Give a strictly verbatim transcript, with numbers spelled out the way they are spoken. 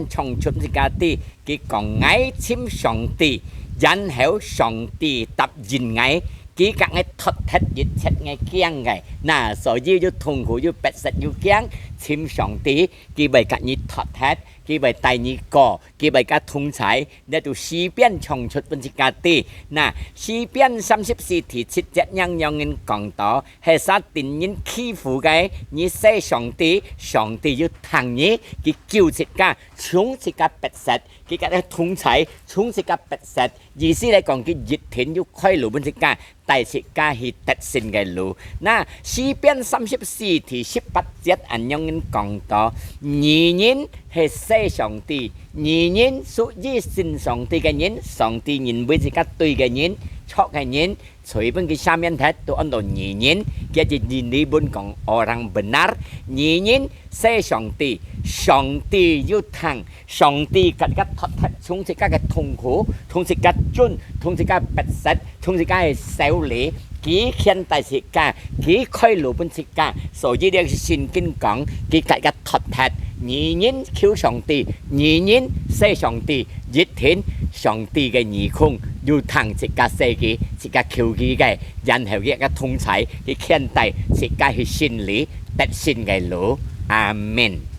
唱出自家知，佢講：「𠊎尋上帝，然後上帝答應𠊎，佢佮𠊎脫忒一切个驚个。」那，所以有痛苦、有逼迫、有驚，尋上帝，佢會佮你脫忒，佢會帶你過，佢會佮同在。這就詩篇唱出分自家知。那，詩篇三十四第七節仰樣人講到：「係儕定人欺負个，你喊上帝，上帝有聽你，佢救自家，從自家逼迫，佢佮你同在，從自家逼迫。」意思來講，佢一定有開路分自家，帶自家去得勝个路。那，詩篇三十四第十八節恁樣人講到：「義人係喊上帝，義人屬於信上帝个人，上帝認為自家對个人，著个人， 罪分佢赦免忒，都安到義人。」佢係印尼文講orang benar，義人喊上帝，上帝有聽，上帝佮自家脫忒，從自家个痛苦，從自家顫，從自家逼迫，從自家个愁慮，佢牽帶自家，佢開路分自家。所以這聖經講，佢佮自家脫忒，義人求上帝，義人喊上帝，一定上帝个耳空有聽自家喊佢，自家求佢个， 然後佢个同在，佢牽帶自家去勝利得勝个路。阿們。